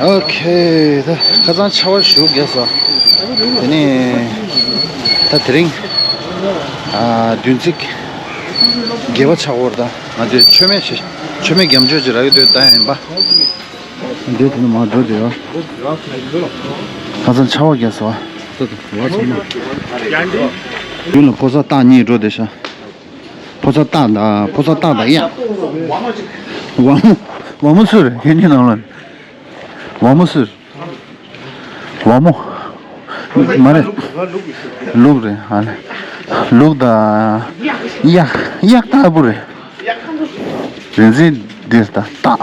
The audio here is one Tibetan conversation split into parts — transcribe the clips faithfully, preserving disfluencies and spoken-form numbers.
ཨོ་ཁེ། ད་ཁ་སང་ཆར་པ་ཞེ་པོ་རྒྱག་སོང་། དེ་ནས་ད་དེ་རིང་ཨ་བདུན་ཚིགས་བརྒྱད་པ་ཆགས་པ་རེད། ད་ང་ཚོས་མཆོད་མེ་ཞིག་མཆོད་མེ་རྒྱ་མཆོད་ཅིག་རག་གི་འདུག་ད་ཡིན་པ། འདི་དེ་ནས་མར་འགྲོ་བསྡད་ཡོད། ཁ་སང་ཆར་པ་རྒྱག་སོང་། ད་ད་ལོ་ཚང་མ། ཡུལ་ལ་ཕོ་གསར་སྟག་གཉིས་འགྲོ་བསྡད་ཤག་ཕོ་གསར་སྟག་དང་ཕོ་གསར་སྟག་དང་གཡག་ཝ་མོ། ཝ་མོ་སུ་རེད། ཁྱེད་གཉིས་ནང་ལ་ཝ་མོ་སུ་རེད། ཝ་མོ། མ་རེད། ལུག་རེད། ཨ་ལེ། ལུག་དང་གཡག་གཡག་ལྟ་བུ་རེད། རིན་འཛིན་འདིར་ད་སྟག་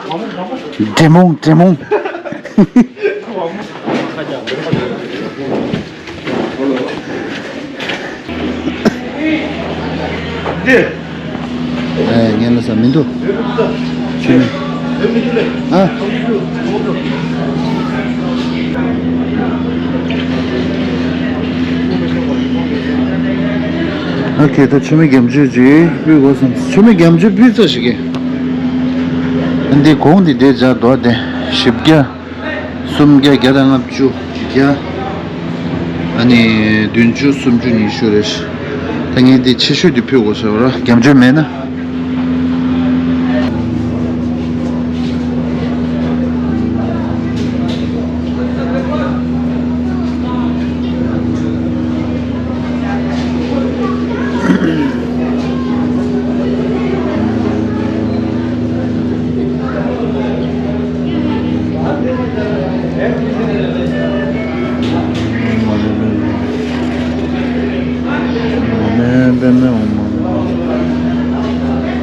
འདྲེ་མོང་འདྲེ་མོང་། ཨེ་ངས་ལ་ས་མི་འདུག་ཆུ་མི་ཨ། ཨ་ཁེ་ད་མཆོད་མེ་རྒྱ་མཆོད་ཅིག་ཕུལ་དགོས་བསམ། མཆོད་མེ་རྒྱ་མཆོད་ཕུལ་ཚར་ཞིག་གི། འདི་གོང་འདི་འདྲའི་འཇག་རྡོ་དེ་བཞི་བརྒྱ། སུམ་བརྒྱ། བརྒྱ་དང་ལྔ་བཅུ། བརྒྱ། ཨ་ནི་བདུན་ཅུ་སུམ་ཅུ་ཉི་ཤུ་རེད། ད་ངས་འདི་ཆེ་ཤོས་འདི་ཕུལ་དགོས་ཟེར་བ་ར། རྒྱ་མཆོད་མེད་ན།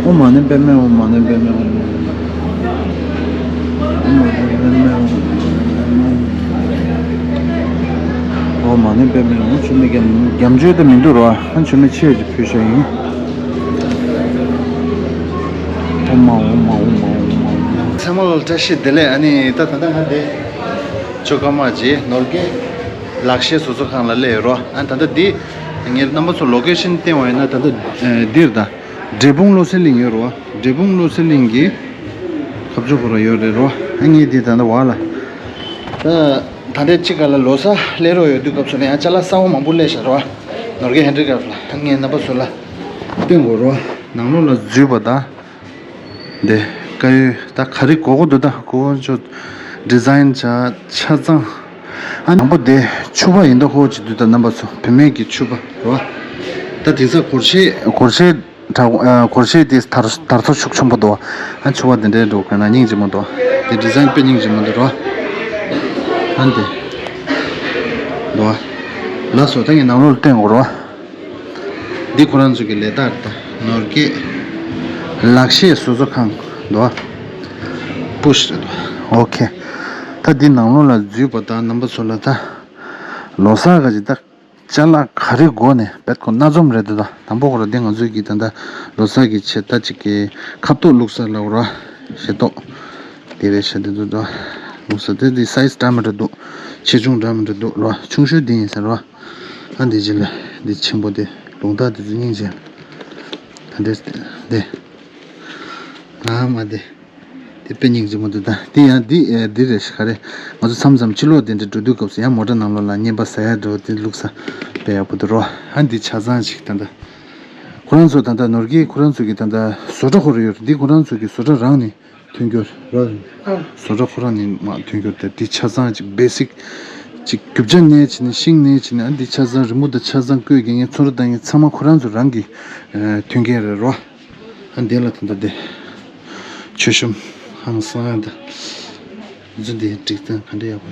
ཨོཾ་མ་ཎི་པདྨེ་ཧཱུྃ། ཨོཾ་མ་ཎི་པདྨེ་ཧཱུྃ། ཨོཾ་མ་ཎི་པདྨེ་ཧཱུྃ། ཨོཾ་མ་ཎི་པདྨེ་ཧཱུྃ། མཆོད་མེ་རྒྱ་རྒྱ་མཆོད་དེ་མི་འདུག་རོ། ཨ་མཆོད་མེ་ཆེ་ཅིག་ཕུལ་ཤ་ཡིན། ཨོཾ་མ་ཨོཾ་མ་ཨོཾ་མ་ཨོཾ་མ་ཨོཾ་མ། ཚང་མ་ལ་བཀྲ་ཤིས་བདེ་ལེགས། ཨ་ནི་ད་ད་ལྟ་ང་འདི་ཆོ་ག་མ་བྱེད་ནོར་རྒྱས་ལག་ཤེས་བཟོ་ཚོགས་ཁང་ལ་སླེབས་ཡོད་རོ། ཨ་ད་ལྟ་འདི་ངས་རྣམ་པ་ཚོ་ལོ་ཀེ་ཤན་བསྟན་པ་ཡིན་ན་ད་ལྟ་འདིར་ད་འབྲས་སྤུངས་བློ་གསལ་གླིང་ཡོད་རོ། འབྲས་སྤུངས་བློ་གསལ་གླིང་གི་ཁ་ཕྱོགས་ཁོ་ར་ཡོད་རེད་རོ། ཨ་ངས་འདི་ད་ལྟ་བ་ལ་ད། ད་ལྟའི་དཔྱིད་ཀ་ལ་ལོ་གསར་སླེབས་རོགས་ཡོད་དུས་སྐབས་སུ་ནས་ཡང་ཅ་ལག་གསར་པ་མང་པོ་སླེབས་ཤག་རོ། ནོར་རྒྱས་ཧན་ཌི་ཀེབ་ལ་ངས་རྣམ་པ་ཚོ་ལ་སྟོན་དགོས་རོ། ནང་ལོགས་ལ་འཛུལ་བ་དང་། འདི་དཀར་ཡོལ་ད་ག་རེ་དགོས་དགོས་འདུག་ད་གོ་ཆོ་ཌི་ཛའིན་བྱ་ཆ་ཚང་། ཨ་ནང་པོ་དེ་ཕྱུ་པ་ཡིན་ད་ཧོ་ཅིག་འདུག་ད་རྣམ་པ་ཚོ་བུད་མེད་ཀྱི་ཕྱུ་པ་རོ། ད་དེང་སང་སྒོར་གཞས་སྒོར་གཞས། དྲ་སྒོར་གཞས་དེ་དར་དར་ཚོ་ཤུགས་ཆེན་པོ་འདུག་ཨ་ཕྱུ་པ་དེ་འདྲའི་འགྲོ་དགོས་ན་སྙིང་རྗེ་མོ་འདུག་དེ་ཌི་ཛའིན་དཔེ་སྙིང་རྗེ་མོ་འདུག་རོ། ཨ་འདི་འདུག་ལགས་སོ། ད་ངས་ནང་ལོགས་ལ་བསྟན་དགོས་རོ། འདི་ཁོ་རང་ཚོ་གི་ལས་རྟགས་རེད། ད་ནོར་རྒྱས་ལག་ཤེས་བཟོ་ཚོགས་ཁང་འདུག་པུ་ཤི་རེད་འདུག་ཨོ་ཁེ། ད་འདི་ནང་ལོགས་ལ་འཛུལ་བ་དང་རྣམ་པ་ཚོ་ལ་ད་ལོ་གསར་ག་ཅིག་ད། ཅ་ལག་ག་རེ་དགོས་ནས་བེད་ཁོ་སྣ་འཛོམས་རེད་འདུག་ད་དང་པོ་ཁོ་ར་འདི་ང་ཚོའི་གི་ད་ལྟ་ལོ་གསར་གི་ཆེད་ད་ཅིག་གི་ཁ་ཏོག་བླུགས་ས་ལ་འོ་ར་ཞེ་ཏོག་དེ་རེད་ཤ་དེ་འདུག་ད་བླུགས་ས་དེ་འདི་སའི་ཛི་འདྲ་མི་འདྲ་འདུག་ཆེ་ཆུང་འདྲ་མི་འདྲ་འདུག་ར། ཆུང་ཤོས་འདི་ཡིན་ཟེར་ར། ཨ་འདི་ཅི་ལ་འདི་ཆེན་པོ་དེ་ལུང་ཐག་དེ་ཚོ་སྙིང་རྗེ། ད་འདྲེ་དེ་ང་མ་དེ། དེ་དཔེ་སྙིང་རྗེ་མོ་འདུག་ད་དེ་ཡང་འདི་ཨེ་འདི་རེད་ཤག་ག་རེ། ང་ཚོ་མཚམས་མཚམས་ཕྱི་ལོགས་དེ་འདྲ་འགྲོ་དུས་སྐབས་སུ་ཡང་མོ་ཊ་ནང་ལོགས་ལ་བརྙན་པར་ཟ་ཡ་འགྲོ་དེ་བླུགས་ས་དཔེ་ཡག་པོ་འདུག་རོ། ཨ་འདི་ཆ་ཚང་ཅིག་ད་ལྟ་ཁོ་རང་ཚོ་ད་ལྟ་ནོར་གྱི་ཁོ་རང་ཚོ་གི་ད་ལྟ་བཟོ་གྲྭ་ཁོ་ར་ཡོད་རེད། འདི་ཁོ་རང་ཚོ་གི་བཟོ་གྲྭ་རང་ནས་ཐོན་རྒྱུ་རེད། བཟོ་གྲྭ་ཁོ་རང་ནས་མ་ཐོན་རྒྱུ་རེད། དེ་ཆ་ཚང་ཅིག་བེ་སིག་ཅིག་རྒྱུ་ཆ་ནས་བྱས་ནས་ཤིང་ནས་བྱས་ནས་ཨ་འདི་ཆ་ཚང་རི་མོ་དང་ཆ་ཚང་བཀོད་མཁན་ཚོང་ར་བཏང་མཁན་ཚང་མ་ཁོ་རང་ཚོ་རང་གི་ཨེ་མཐུན་རྐྱེན་རེད་རོ། ཨ་འདི་ལ་ད་ལྟ་འདི་མཆོད་གཤོམ་ཧང་སང་ད་འཛུ་འདི་སྒྲིག་སྟངས་ག་འདྲ་ཡག་པོ་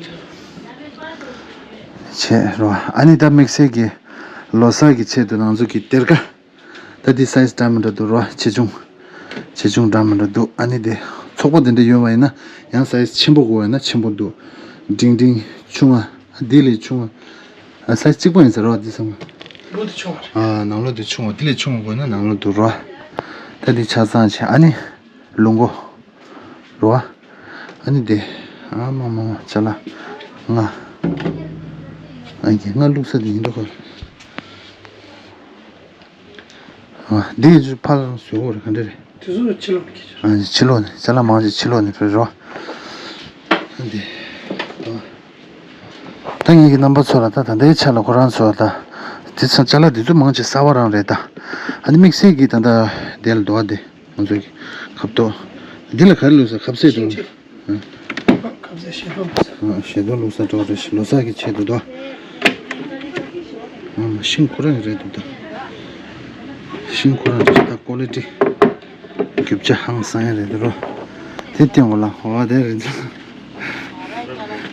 བྱས་རོ། ཨ་ནི་ད་དམིགས་བསལ་གྱི་ལོ་གསར་གྱི་ཆེད་དུ་ང་ཚོ་གི་སྡེར་ཁ་ད་འདི་སའི་ཛི་འདྲ་མི་འདྲ་འདུག་རོ། ཆེ་ཆུང་ཆེ་ཆུང་འདྲ་མི་འདྲ་འདུག་ཨ་ནི་དེ་ཚོགས་པ་དེ་འདྲ་ཡོད་པ་ཡིན་ན་ཡང་སའི་ཛི་ཆེན་པོ་དགོས་ཡོད་ན་ཆེན་པོ་འདུག་འབྲིང་འབྲིང་ཆུང་ང་འདི་ལས་ཆུང་ང་ཨ་སའི་ཛི་གཅིག་པ་ཡིན་ཟེར་རོ། འདི་ཚང་མ་ལོ་དེ་ཆུང་བ་རེད། ཨ་ནང་ལོ་དེ་ཆུང་བ་དེ་ལས་ཆུང་བ་དགོས་ན་ནང་ལོ་འདུག་རོ། ད་འདི་ཆ་ཚང་བྱས་ཨ་ནི་ལུག་མགོ་རོ། ཨ་ནི་དེ་ཨ་མ་མ་མ་ཅ་ལག་ང་ཨ་ཀྱེ་ང་བླུགས་ས་དེ་ཡིན་འགྲོ་ཁོ། འདི་ཕར་བཟོ་བོ་རེད། ག་འདྲ་རེད། དེ་ཚོ་ཕྱི་ལོགས་ནས་ཁྱེར། ཕྱི་ལོགས་ནས་ཅ་ལག་མང་ཆེ་ཕྱི་ལོགས་ནས་ཕེབས་རོ། འདི་ ད་ངེད་ཀྱི་རྣམ་པ་ཚོ་ལ་ད་ད་ལྟའི་ཆ་ལ་ཁོ་རང་ཚོ་ད་དེ་ཚོ་ཅ་ལག་དེ་ཚོ་མང་ཆེ་གསར་བ་རང་རེད་ད། ཨ་ནི་དམིགས་བསལ་གྱི་ད་ད་དེ་ལ་འདུག་བ་དེ་ང་ཚོ་གི་ཁབ་ཏོ་འདི་ལ་ག་རེ་བླུགས་ས་ཁབ་སེ་འདུག་ཁབ་ཟས་ཤེལ་ཏོག་ལུག་ས། ཨ་ཤེལ་ཏོག་ལུག་ས་འགྲོ་རེད། ལོ་གསར་གྱི་ཆེད་དུ་དོ། ཨ་ཤིང་ཁོ་རང་རེད་འདུག་ད། ཤིང་ཁོ་རང་རེད་ད། ཀོ་ལི་ཊི་རྒྱུ་ཆ་ཧང་སང་ཡ་རེད་འདུག་རོ། དེ་སྟེང་འོ་ལ་ཧོ་བ་དེ་རེད་འདུག་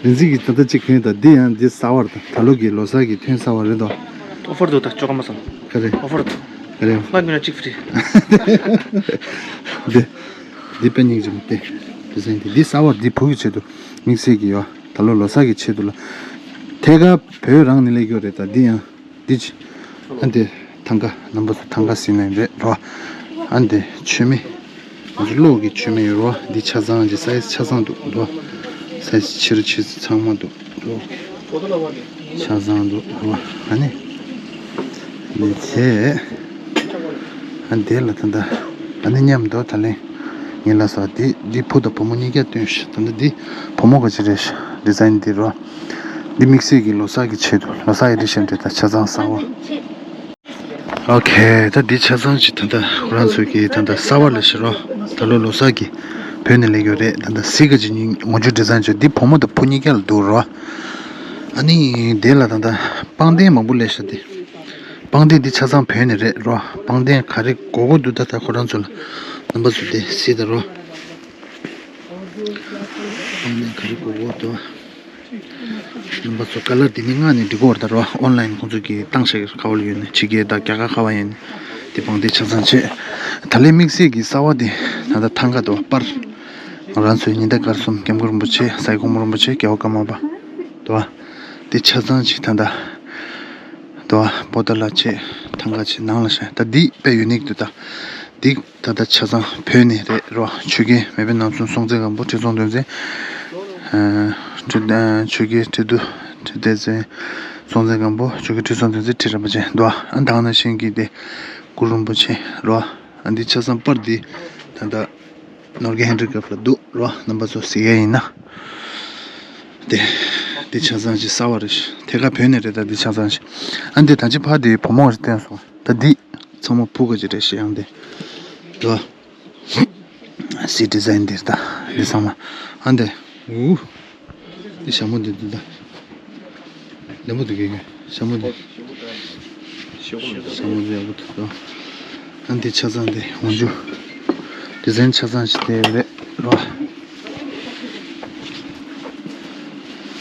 རིན་འཛིན་གྱི་ད་ལྟ་གཅིག་གོན་ད་འདི་ཡང་འདི་གསར་བར་ད་ད་ལོ་གི་ལོ་གསར་གྱི་ཐོན་གསར་བ་རེད་དོ། ཨོ་ཕར་འདུག་ད་ཅོ་ཀ་མ་སམ། ག་རེ། ཨོ་ཕར་འདུག་ག་རེ། ལྔ་གོན་ན་གཅིག་ཕི་རི། འདི། འདི་དཔེ་སྙིང་རྗེ་མོ་སྟེ། དེ་ཟེར་ཏེ་འདི་གསར་བ་འདི་བུ་གི་ཆེད་དུ་དམིགས་བསལ་གྱི་ཡོད། ད་ལོ་ལོ་གསར་གྱི་ཆེད་དུ་ལ། ཐད་ཀར་བོད་རང་ནས་སླེབས་ཡོད་རེད་ད་འདི་ཡང་། འདི་ཅི། ཨ་འདི། ཐང་ག་རྣམ་པ་ཚོ་ཐང་ག་ཟིན་ནས་རེད་རོ། ཨ་འདི་མཆོད་མེ། ང་ཚོ་གློག་གི་མཆོད་མེ་ཡོད་རོ། འདི་ཆ་ཚང་གི་སའི་ཛི་ཆ་ཚང་འདུག་རོ། སའི་ཛི་ཆེ་རུ་ཆེ་ཚང་མ་འདུག་རོ། ཆ་ཚང་འདུག་རོ། ཨ་ནི། འདི་ཚེ། ཨ་འདི་ལ་ད་ལྟ། ཨ་ནི་མཉམ་དུ་ད་ལན། ངེད་ལ་སོགས་འདི་འདི་བུ་དང་བུ་མོ་གཉིས་ཀ་སྟོན་ཤག་ད་ལྟ་འདི་བུ་མོ་ག་ཅི་རེད་ཤག་ཌི་ཛའིན་འདི་རོ། འདི་དམིགས་བསལ་གྱི་ལོ་གསར་གྱི་ཆེད་དུ་ལོ་གསར་ཨེ་ཌི་ཤན་རེད་ད་ཆ་ཚང་གསར་བ། ཨོ་ཁེ། ད་འདི་ཆ་ཚང་ཅིག་ད་ལྟ་ཁོ་རང་ཚོ་གི་ད་ལྟ་གསར་བ་ལ་ཤི་རོ། ད་ལོ་ལོ་གསར་གྱི་བོད་ནས་སླེབས་ཡོད་རེད། ད་ལྟ་གཟིག་ག་ཅིག་ཉིན་ངོ་རྒྱུ་ཌི་ཛའིན་ཅིག་འདི་བུ་མོ་དང་བུ་གཉིས་ཀ་ལ་འདུག་རོ། ཨ་ནི་དེ་ལ་ད་ལྟ་པང་གདན་མང་པོ་སླེབས་ཤག་སྟེ། པང་གདན་འདི་ཆ་ཚང་བོད་ནས་རེད་རོ། པང་གདན་ག་རེ་དགོས་དགོས་འདུག་ད་ལྟ་ཁོ་རང་ཚོ་ལ་རྣམ་པ་ཚོ་དེ་གཟིགས་ད་རོ། པང་གདན་ག་རེ་དགོས་དགོས་འདུག་རྣམ་པ་ཚོ་ཀ་ལར་འདི་ནི་མངགས་ནས་འགྲིག་གི་རེད་ད་རོ། ཨོན་ལན་ཁོང་ཚོ་གིས་བཏང་ཤག་ཁ་བ་ལ་ཡོད་ནི་ཕྱི་རྒྱལ་དང་རྒྱ་གར་ཁ་བ་ཡིན་ནི། དེ་པང་གདན་ཆ་ཚང་བྱས། ད་ལན་དམིགས་བསལ་གྱི་གསར་བ་དེ་ད་ལྟ་ཐང་ག་དུ་པར། ང་རང་ཚོའི་ཉི་ཟླ་སྐར་གསུམ་སྐྱབས་མགོན་རིན་པོ་ཆེ་ས་ཡི་གོང་མ་རིན་པོ་ཆེ་རྒྱལ་བ་ཀརྨ་པ། དུ་བ། དེ་ཆ་ཚང་ཅིག་ད་ལྟ། དུ་བ་པོ་ཏ་ལ་བྱས་ཐང་ག་བྱས་ནང་ལ་བཞག་ད་འདི་དཔེ་ཡུ་ནིག་འདུག་ད། འདི། ད་ལྟ་ཆ་ཚང་བོད་ནས་རེད་རོ། ཆོས་རྒྱལ་མེས་དབོན་རྣམ་གསུམ་སྲོང་བཙན་སྒམ་པོ་ཁྲི་སྲོང་ལྡེ་བཙན། ཨ་ཁྲི་ཨ་ཆོས་རྒྱལ་ཁྲི་གདུགས་ཁྲི་ལྡེ་བཙན། སྲོང་བཙན་སྒམ་པོ་ཆོས་རྒྱལ་ཁྲི་སྲོང་ལྡེ་བཙན་ཁྲི་རལ་པ་ཅན་འདུག་ཨ་ད་ག་ནང་བཞིན་གྱི་དེ་གུ་རུ་རིན་པོ་ཆེ་རོ། ཨ་འདི་ཆ་ཚང་པར་འདི་ད་ལྟ་ནོར་གྱི་ཧན་ཌི་ཀྲབ་ལ་འདུག་རོ། རྣམ་པ་ཚོ་གཟིགས་ཡ་ཡིན་ན། དེ་འདི་ཆ་ཚང་ཅིག་གསར་བ་རེད། ཐད་ཀར་བོད་ནས་རེད་ད་འདི་ཆ་ཚང་ཅིག་ཨ་འདི་ད་ཅི་ཕ་དེ་བུ་མོ་ཞིག་བསྟན་སོང་། ད་འདི་ཚང་མ་ཕུ་ག་ཅིག་རེད་ཤི་ཡང་དེ། རོ། སི་ཌི་ཛའིན་འདིར་ད་འདི་ཚང་མ། ཨ་འདི། ཨུ། འདི་ཞྭ་མོ་འདི་འདི་ད། ལེ་མོ་འདི་གི་ཞྭ་མོ་འདི། ཞྭ་མོ་འདི་ཡག་པོ་འདུག་ད། ཨ་འདི་ཆ་ཚང་འདི་འོང་རྒྱུ། ཌི་ཛའིན་ཆ་ཚང་ཞིག་དེ་རེད་རོ།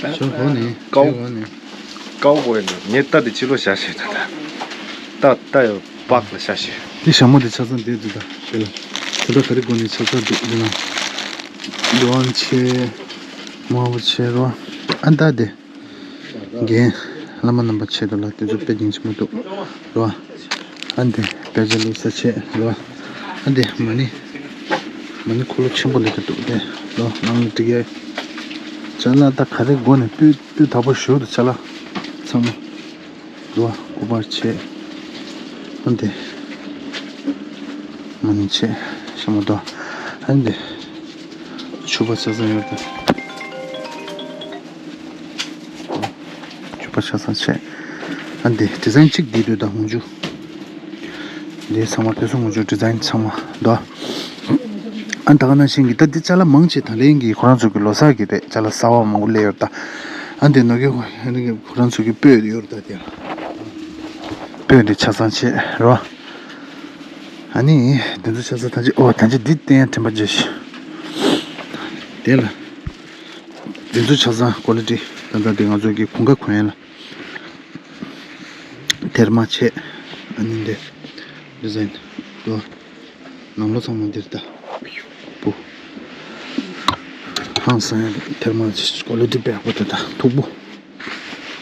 ཞོ་གོ་ནི་ཀའོ་ཀའོ་བོ་ཡིན་འདུག་ངས་ལྟ་དེ་ཕྱི་ལོ་བྱ་ཞིག་ད་ད་ལྟ་ལྟ་ཡོད་པག་ལ་བྱ་ཞིག་དེ་ཞྭ་མོ་དེ་ཆ་ཚང་དེ་འདུག་ད་དེ་ལ་དེ་འདྲ་ག་རེ་དགོས་ནི་ཆ་ཚང་འདུག་དེ་ན་ཡོན་ཆེ་མང་པོ་ཆེ་རོ། ཨ་ད་དེ་རྒན་བླ་མ་རྣམ་པ་ཆེ་དུ་ལ་དེ་ཚོ་དཔེ་སྙིང་རྗེ་མོ་འདུག་རོ། ཨ་འདི་དཔེ་ཆ་བླུགས་ས་བྱས་རོ། ཨ་འདི་མ་ཎི་མ་ཎི་འཁོར་ལོ་ཆེན་པོ་ལས་ཀྱི་འདུག་དེ་རོ། ནང་ལ་འགྲིག་ཡ། ཅ་ལག་ད་ག་རེ་དགོས་ནས་སྤུས་སྤུས་དག་པོ་ཞུ་འདུག་ཅ་ལག་ཚང་མ་རོ། སྐུ་པར་བྱས། ཨ་འདི་མ་ཎི་བྱས་ཞྭ་མོ་དོ། ཨ་འདི་ཕྱུ་པ་ཆ་ཚང་ཡོད་དེ། ཕྱུ་པ་ཆ་ཚང་བྱས། ཨ་འདི་ཌི་ཛའིན་གཅིག་འདི་འདུག་ད་འོང་རྒྱུ། འདི་ཚང་མ་ཕུན་སུམ་འོང་རྒྱུ་ཌི་ཛའིན་ཚང་མ་འདུག་ཨ་ད་ག་ནང་བཞིན་གྱི་ད་འདི་ཅ་ལག་མང་ཆེ་ད་ལན་གྱི་ཁོ་རང་ཚོ་གི་ལོ་གསར་གྱི་རེད། ཅ་ལག་གསར་བ་མང་པོ་སླེབས་ཡོད་ད། ཨ་འདི་ནོར་གྱི་ཁོ་རང་ཚོ་གི་སྤོས་ཡོད་ད་དེ། སྤོས་འདི་ཆ་ཚང་བྱས་རོ། ཨ་ནི་འདི་ཚོ་ཆ་ཚང་ད་ཅི་ཨོ་ད་ཅི་འདི་བསྟན་ཡ་དྲན་པ་བརྗེད་ཤི། དེ་ལ། འདི་ཚོ་ཆ་ཚང་ཀོ་ལི་ཊི་ད་ལྟ་འདི་ང་ཚོ་གི་གོང་ཁ་གོན་ཡ་ལ། ཐེར་མ་བྱས། ཨ་ནི་འདི། ཌི་ཛའིན། དོ། ནང་ལོགས་ཚང་མ་འདིར་ལྟ། པོ། ཧང་སང་ཡ་ཐེར་མ་ཀོ་ལི་ཊི་དཔེ་ཡག་པོ་འདུག་ད་མཐུག་པོ།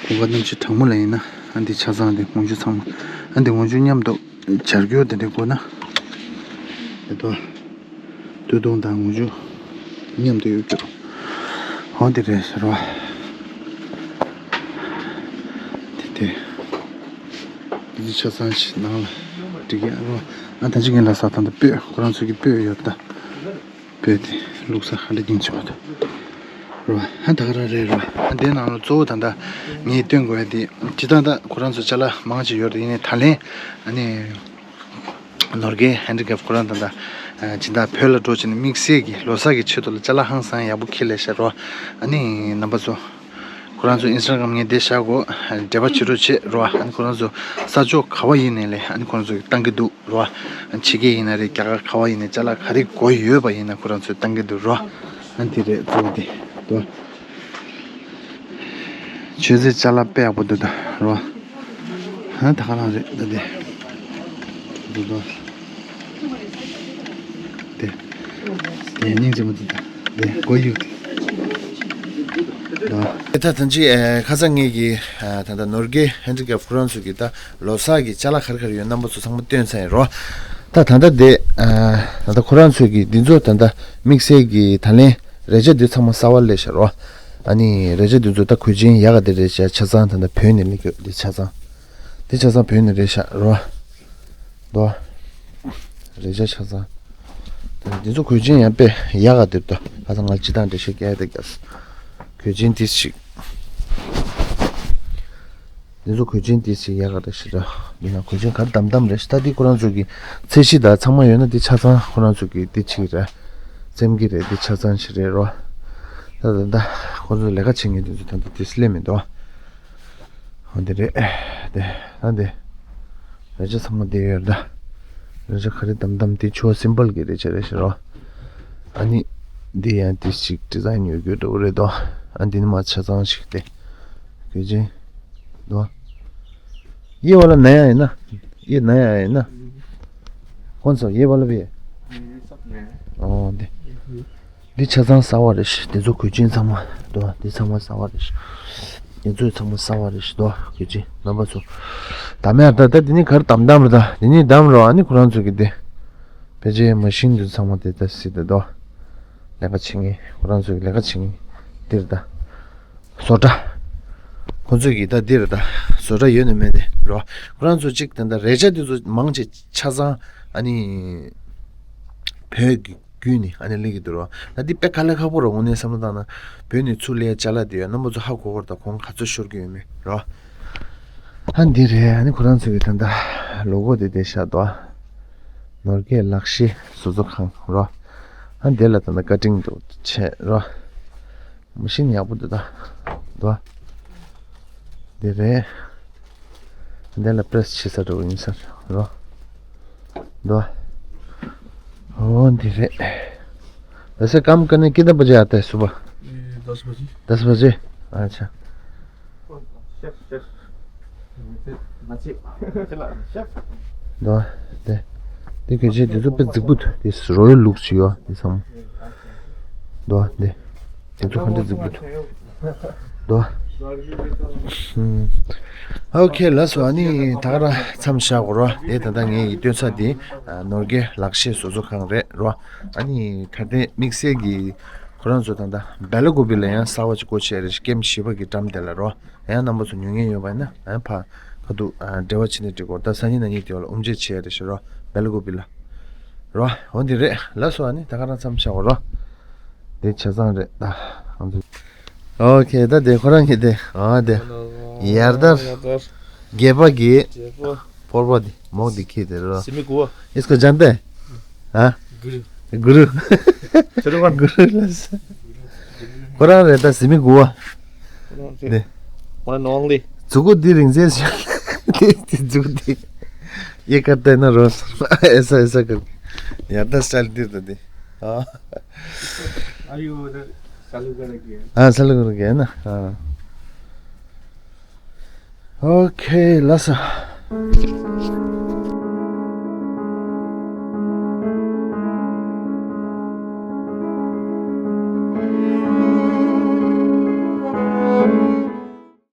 གོང་ཁ་གནམ་གཤིས་གྲང་མོ་ལ་ཡིན་ན་ཨ་འདི་ཆ་ཚང་འདི་འོང་རྒྱུ་ཚང་མ་ཨ་འདི་འོང་རྒྱུ་མཉམ་དུ་སྦྱར་རྒྱུ་དེ་འདྲ་དགོས་ན། དེ་དོ། སྟོད་ཐུང་དང་འོང་རྒྱུ་མཉམ་དུ་ཡོད་རྒྱུ། འོ་དེ་རེད་ཟེར་བ། དེ་དེ། འདི་ཆ་ཚང་ཞིག་ནང་ལ་འགྲིག་ཡ་རོ། ཨ་ད་ཅི་ངན་ལ་ས་ཐང་དུ་སྤོས་ཁོ་རང་ཚོ་གི་སྤོས་ཡོད་ད། སྤོས་དེ་བླུགས་ས་ཧ་ལས་རྒྱུན་ཆད་པ་དང་། རོ། ཧ་ད་ག་རང་རེད་རོ། ཧ་དེའི་ནང་ལ་གཙོ་བོ་ད་ལྟ་ངས་སྟོན་དགོས་ཡ་དེ་སྤྱིར་བཏང་ད་ཁོ་རང་ཚོ་ཅ་ལག་མང་ཆེ་ཡོད་རེད། ཡིན་ནའི་ད་ལན་ཨ་ནི་ནོར་རྒྱས་ཧན་ཌི་ཀེབ་ཁོ་རང་ད་ལྟ་སྦྱིན་བདག་བོད་ལ་འགྲོ་བྱས་ནས་དམིགས་བསལ་གྱི་ལོ་གསར་གྱི་ཆེད་དུ་ལ་ཅ་ལག་ཧང་སང་ཡག་པོ་ཁྱེར་སླེབས་ཤག་རོ། ཨ་ནི་རྣམ་པ་ཚོ་ཁོ་རང་ཚོ་ཨིན་སི་ཊ་གྷ་རམ་ངས་དེ་བཞག་གོ། འབྲེལ་བ་བྱེད་རོགས་བྱེད་རོ། ཨ་ནི་ཁོ་རང་ཚོ་ས་ཕྱོགས་ག་བ་ཡིན་ནའི་ལས་ཨ་ནི་ཁོ་རང་ཚོ་གིས་བཏང་གི་འདུག་རོ། ཕྱི་རྒྱལ་ཡིན་ན་རེད། རྒྱ་གར་ག་བ་ཡིན་ནའི་ཅ་ལག་ག་རེ་དགོས་ཡོད་པ་ཡིན་ན་ཁོ་རང་ཚོས་བཏང་གི་འདུག་རོ། ཨ་འདི་རེད་གཙོ་བོ་དེ་དོ། མཆོད་རྫས་ཅ་ལག་དཔེ་ཡག་པོ་འདུག་ད་རོ། ཨ་ད་ག་རང་རེད་ད་དེ། འདུག་དོ། དེ། དེ་སྙིང་རྗེ་མོ་འདུག་ད། དེ་སྒོ་གཡུག་དེ། ད་ད་ཅི་ཁ་སང་ངེད་ཀྱི་ད་ལྟ་ནོར་རྒྱས་ཧན་ཌི་ཀེབ་ཁོ་རང་ཚོ་གི་ད་ལོ་གསར་གྱི་ཅ་ལག་ག་རེ་ག་རེ་ཡོད་རྣམ་པ་ཚོ་ཚང་མ་སྟོན་ཚར་ཡིན་རོ། ད་ད་ལྟ་དེ་ད་ལྟ་ཁོ་རང་ཚོ་གི་འདི་ཚོ་ད་ལྟ་དམིགས་བསལ་གྱི་ད་ལན་རས་ཆ་འདི་ཚང་མ་གསར་པ་སླེབས་ཤག་རོ། ཨ་ནི་རས་ཆ་འདི་ཚོ་ད་གོས་ཆེན་ཡག་ག་དེ་རེད་ཤག་ཆ་ཚང་ད་ལྟ་བོད་ནས་སླེབས་ཀྱི་འདི་ཆ་ཚང་། འདི་ཆ་ཚང་བོད་ནས་རེད་ཤག་རོ། དོ། རས་ཆ་ཆ་ཚང་། ད་འདི་ཚོ་གོས་ཆེན་ཡང་དཔེ་ཡག་ག་འདུག་ད། ཁ་སང་ང་ལ་སྤྱིར་བཏང་འགྲེལ་བཤད་རྒྱག་ཡ་དེ་རྒྱབ་སོང་། གོས་ཆེན་དེ་ཞིག་འདི་ཚོ་གོས་ཆེན་དེ་ཞིག་ཡག་ག་རེད་ཤི་ད། འདི་ན་གོས་ཆེན་ག་རེ་དམ་དམ་རེད་ཤི་ད། འདི་ཁོ་རང་ཚོ་གི་ཚད་གཞི་ད་ཚང་མ་ཡོད་ན་འདི་ཆ་ཚང་ཁོ་རང་ཚོ་གི་འདི་ཅིག་རེད། བཙེམ་གི་རེད། འདི་ཆ་ཚང་ཞིག་རེད་རོ། ད་ད་ད་ཁོ་ཚོ་ལས་ཀ་བྱེད་མཁན་དེ་ཚོ་ད་ལྟ་དེ་སླེབས་མི་འདུག་འོ་འདི་རེད། དེ་ད་འདི། རས་ཆ་ཚང་མ་འདི་ཡོད་ད། རས་ཆ་ག་རེ་དམ་དམ་འདི་ཆོ་སིམ་པལ་གྱི་རས་ཆ་རེད་ཤི་རོ། ཨ་ནི། འདི་ཡང་འདི་ཞིག་ཌི་ཛའིན་ཡོད་རྒྱུ་འདྲ་བོ་རེད་དོ། ཨ་འདི་ནི་མ་ཆ་ཚང་ཞིག་སྟེ། གོས་ཆེན། དོ། ये वाला नया है ना? ये नया है ना? कौन सा? ये वाला भी है? ये सब नया है। ओ, दे। འདི་ཆ་ཚང་གསར་པ་རེད་ཤི། འདི་ཚོ་གོས་ཆེན་ཚང་མ་དོ། འདི་ཚང་མ་གསར་པ་རེད་ཤི། འདི་ཚོ་ཚང་མ་གསར་པ་རེད་ཤི་དོ། གོས་ཆེན་རྣམ་པ་ཚོ། ད་མེད་ད་ད་འདི་ནི་ག་རེ་དམ་དམ་རེད་ད། འདི་ནི་དམ་རོ། ཨ་ནི་ཁོ་རང་ཚོ་གི་འདི། ཕལ་ཆེར་མ་ཤིན་འདི་ཚང་མ་དེ་ད་སྲིད་ད་དོ། ལས་ཀ་བྱེད་མཁན་ཁོ་རང་ཚོ་གི་ལས་ཀ་བྱེད་མཁན་འདིར་ད། བཟོ་གྲྭ། ཁོ་ཚོ་གི་ད་འདིར་ད། བཟོ་གྲྭ་ཡོད་ན་མེད་ནས་རོ། ཁོ་རང་ཚོ་གཅིག་ད་ད་རས་ཆ་འདི་ཚོ་མང་ཆེ་ཆ་ཚང་ཨ་ནི། བོད་ཀྱི་བརྒྱུད་ནས་ཨ་ནི་སླེབས་ཀྱི་འདུག་རོ། ད་འདི་དཔེ་དཀའ་ལས་ཁག་པོ་རོ། དངོས་གནས་བསམ་བློ་བཏང་ན། བོད་ནས་ཚུར་སླེབས་ཡ་ཅ་ལག་འདི་ཡོད་རྣམ་པ་ཚོ་ཧ་གོ་གོ་ར་ད་གོང་ག་ཚོད་ཤོར་གྱི་ཡོད་མེད་རོ། ཨ་འདི་རེད། ཨ་ནི་ཁོ་རང་ཚོ་གི་ད་ལྟ་ལོ་གོ་དེ་དེ་ཤག་དོ། ནོར་རྒྱས་ལག་ཤེས་བཟོ་ཚོགས་ཁང་རོ། ཨ་འདི་ལ་ད་ལྟ་ཀ་ཊིང་འདུག་བྱས་རོ། མ་ཤིན་ཡག་པོ་འདུག་ད། དོ། འདི་རེད། འདི་ལ་པྲེ་སི་བྱེད་ས་འདྲ་བོ་ཡིན་ས་རོ། དོ། ཨོ་འདི་རེད། वैसे काम करने कितने बजे आता है सुबह? ये दस बजे। दस बजे? अच्छा। ཤེཕ་ཤེཕ། ང་ཚོ་ང་ཚོ་ཤེཕ། འདུག་བ། དེ། དེ་གོས་ཆེན་དེ་ཚོ་དཔེ་རྫིག་པོ་འདུག་དེ་རོ་ཡལ་ལུགས་ཤིག་ཡོད་དེ་ཚང་མ། འདུག་བ། དེ། དེ་ཚོ་ག་འདྲ་རྫིག་པོ་འདུག་འདུག་བ། ཨུམ། ཨོ་ཁེ་ལགས་སོ། ཨ་ནི་ད་ག་རང་མཚམས་བཞག་གོ་རོ། དེ་ད་ལྟ་ངས་ཡིད་སྟོན་ས་དེ་ནོར་རྒྱས་ལག་ཤེས་བཟོ་ཚོགས་ཁང་རེད་རོ། ཨ་ནི་གལ་ཏེ་དམིགས་བསལ་གྱི་ཁོ་རང་ཚོ་ད་ལྟ་སྦེ་ལ་ཀོ་པི་ལ་ཡང་གསར་པ་ཅིག་སྒོ་ཕྱེ་རེད། ཀེམ་བཞི་པ་གི་འགྲམ་དེ་ལ་རོ། ཡང་རྣམ་པ་ཚོ་ཉོ་མཁན་ཡོད་པ་ཡིན་ན་ཡང་ཕ་ཁ་ཐུག་འབྲེལ་བ་བྱེད་ནས་འགྲིག་གོ། ད་སང་ཉིན་གནངས་ཉིན་དེ་བ་ལ་དབུ་འབྱེད་བྱེད་ཡ་རེད་ཤག་རོ། སྦེ་ལ་ཀོ་པི་ལ་རོ། འོ་འདི་རེད་ལགས་སོ། ཨ་ནི་ད་ག་རང་མཚམས་བཞག་གོ་རོ། དེ་ཆ་ཚང་རེད་ད། ཨོ་ཁེ། ད་དེ་ཁོ་རང་གི་དེ་ཨ་དེ་ཡར་དར་རྒྱས་པ་གི་རྒྱས་པ། ཕོར་པ་དེ་མོག་དེ་ཁྱེར་དེ་རོ། इसको जानते हैं? हाँ? गुरु। गुरु। गुरु लस। ཁོ་རང་རེད་ད། ཟི་མི་དགུ་བ། ནི། One and only. མཛུ་གུ་འདི་རིང་ཚད་ཤག་འདི་འདི་མཛུ་གུ་འདི། ये करते हैं ना रोज। ऐसा ऐसा कर। यार द स्टाइल दे दे दे। हाँ। अभी वो उधर चालू करेंगे। हाँ, चालू करेंगे, है ना? हाँ। ओके, लस।